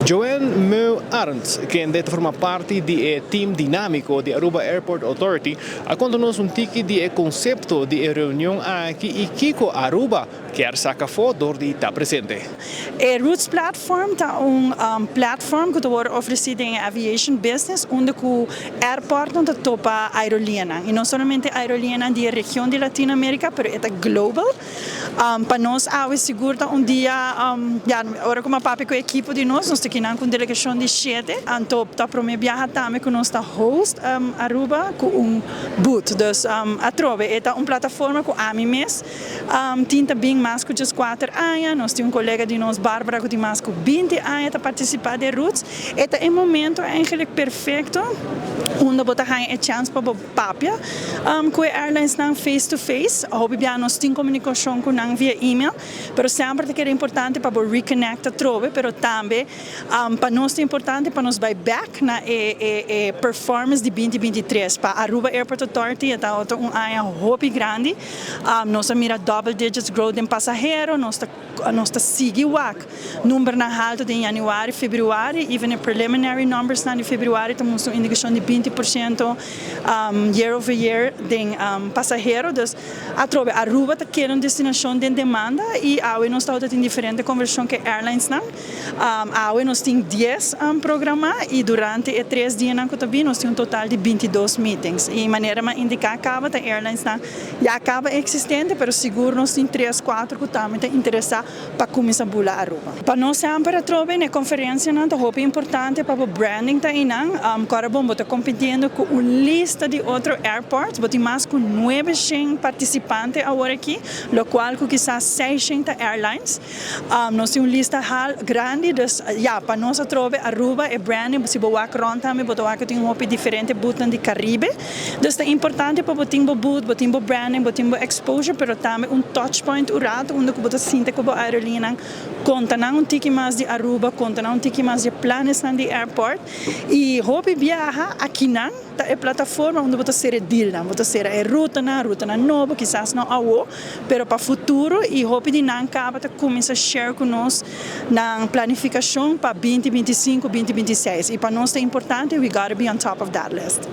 Joanne Meu Arends, kende ta forma parti di e team dinamico di Aruba Airport Authority, a conta nos un tiki di e concepto di e reunion aki y kico Aruba kier saca afo door di ta presente. E Routes Platform ta un platform cu ta wordo ofreci den e aviation business, unda cu airportnan ta topa aerolineanan. Y no solamente aerolineanan di e region di Latino America, pero e ta global. Pa nos awe sigur ta un dia, ya, ora cu mi a papia cu e ekipo di nos, nos ta kinan cu un delegacion di shete, anto ta prome biaha tambe cu nos ta host Aruba cu un booth. Dus atrobe e ta un plataforma cu ami mes tin ta bin mas cu just 4 aña. Nos tin un colega di nos, Barbara, cu tin mas cu 20 aña ta participa den Routes. E ta e momento eigenlijk perfecto unda bo ta haya e chance pa bo papia cu e airlines nan face to face. Hopi bia nos tin comunicacion cu nan via email, pero semper ta keda importante pa bo reconnect atrobe, pero tambe pa nos ta importante pa nos bay back na e performance di 2023. Pa Aruba Airport Authority ta otro un aña hopi grandi. Nos a mira double digits growth den pasahero, nos ta sigui wak numbernan halto den januari, februari, even the preliminary numbers na di februari ta mustra un indicacion di 20% year over year den pasahero. Dus atrobe Aruba ta keda un destinacion den demanda y awe nos ta tin diferente conversacion cu airlines nan. Awe nos tin 10 programa y durante e 3 dianan cu ta bin nos tin un total di 22 meetings. Y manera m'a indica caba, ta airlines nan ya caba existente, pero sigur nos tin 3, 4 cu tambe ta interesa pa cuminsa bula Aruba. Pa nos semper atrobe e conferencianan ta hopi importante pa e branding ta einan. Awor bon, bo ta competiendo cu un lista di otro airports, bo tin mas cu 900 participante awor aki, locual cu kisas 600 airlines. Nos tin un lista grandi, dus ja, pa nos atrobe Aruba e branding, si bo wak rond tambe, bo ta wak tin hopi diferente booth di Caribe. Dus ta importante pa bo tin bo booth, bo tin bo branding, bo tin bo exposure, pero tambe un touch point un rato, unda cu bo ta sinta cu bo aerolínea, conta nan un tiki mas di Aruba, conta nan un tiki mas di planes nan di airport. Y hopi biaha aki nan ta e plataforma unda bo ta sera deal nan, bo ta sera e ruta nan nobo, kisas no awo, pero pa futuro, y hopi di nan caba ta cuminsa share cu nos nan planificacion pa 2025, 2026. Y pa nos ta importante, we gotta be on top of that list.